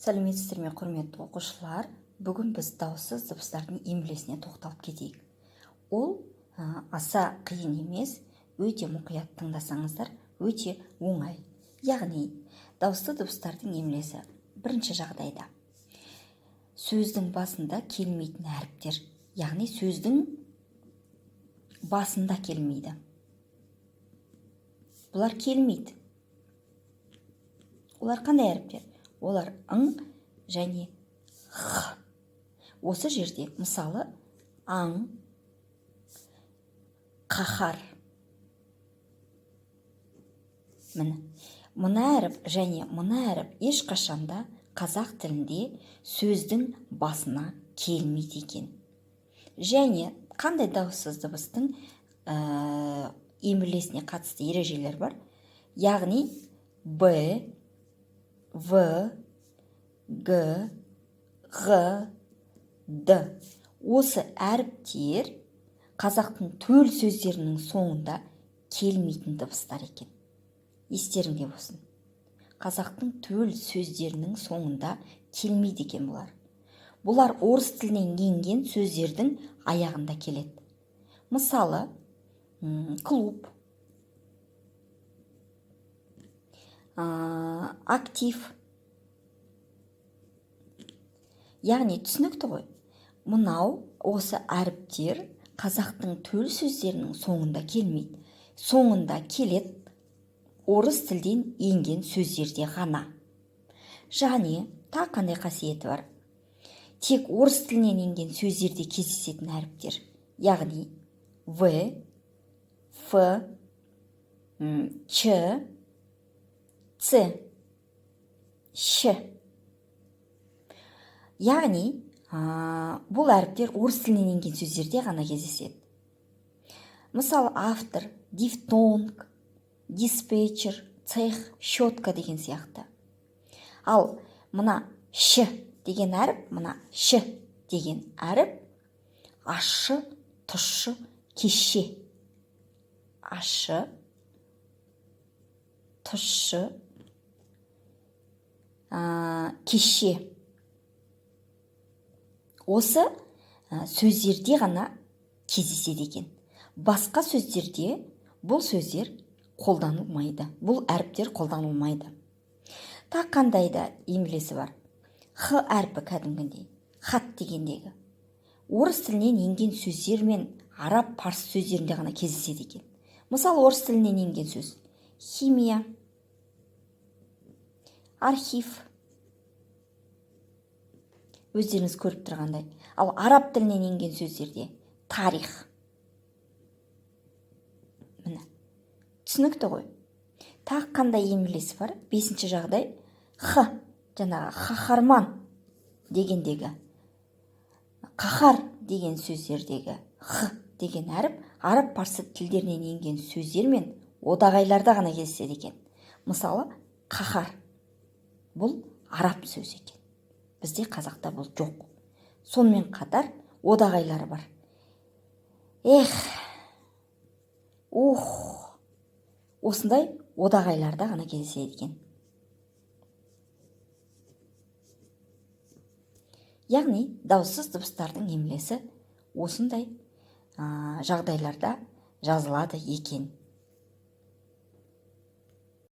Сәлеметсіздер ме, құрметті оқушылар! Бүгін біз дауыссыз дыбыстардың емлесіне тоқталып кетейік. Ол аса қиын емес, өте мұқият тыңдасаңыздар, өте оңай. Яғни дауысты дыбыстардың емлесі бірінші жағдайда сөздің басында келмейтін әріптер, яғни сөздің басында келмейді. Бұлар келмейді. Олар қандай әріптер? Олар ң және х. Осы жерде мысалы аң, қаһар. Міне, мына әріп және мына әріп ешқашанда қазақ тілінде сөздің басына келмейді екен. Және қандай дауыссыз дыбыстың емлесіне қатысты ережелер бар? Яғни Б, В, Г, Ғ, Д. Осы әріптер қазақтың төл сөздерінің соңында келмейтін дыбыстар екен. Естеріңде болсын. Қазақтың төл сөздерінің соңында келмейді екен бұлар. Бұлар орыс тілінен енген сөздердің аяғында келеді. Мысалы, клуб, актив. Яғни түсінікті ғой. Мынау осы әріптер қазақтың төл сөздерінің соңында келмейді. Соңында келеді орыс тілден енген сөздерде ғана. Және тағы қандай қасиеті бар? Тек орыс тілінен енген сөздерде кездесетін әріптер. Яғни В, Ф, Ч, Ц, Щ. Яғни бұл әріптер орыс тілінен енген сөздерде ғана кездеседі. Мысалы, автор, дифтонг, диспетчер, цех, щетка деген сияқты. Ал мына щ деген әріп, мына щ деген әріп ащы, тұщы, кеше. Ащы, тұщы, кеше. Осы сөздерде ғана кездеседі екен. Басқа сөздерде бұл сөздер қолданылмайды. Бұл әріптер қолданылмайды. Тағы қандай да емлесі бар? Х әрпі кәдімгідей. Хат дегендегі. Орыс тілінен енген сөздер мен араб, парсы сөздерінде ғана кездеседі екен. Мысалы, орыс тілінен енген сөз химия, архив. Өздеріңіз көріп тұрғандай. Ал араб тілінен енген сөздерде тарих. Міне, түсінікті ғой. Тағы қандай емлесі бар? Бесінші жағдай х, жаңағы қаһарман дегендегі қаһар деген сөздердегі х деген әріп араб, парсы тілдерінен енген сөздер мен одағайларда ғана кездеседі екен. Мысалы, қаһар бұл араб сөзі екен. Бізде қазақта бұл жоқ. Сонымен қатар одағайлары бар. Эх, ух, осындай одағайларда ғана кездеседі екен. Яғни дауыссыз дыбыстардың емлесі осындай жағдайларда жазылады екен.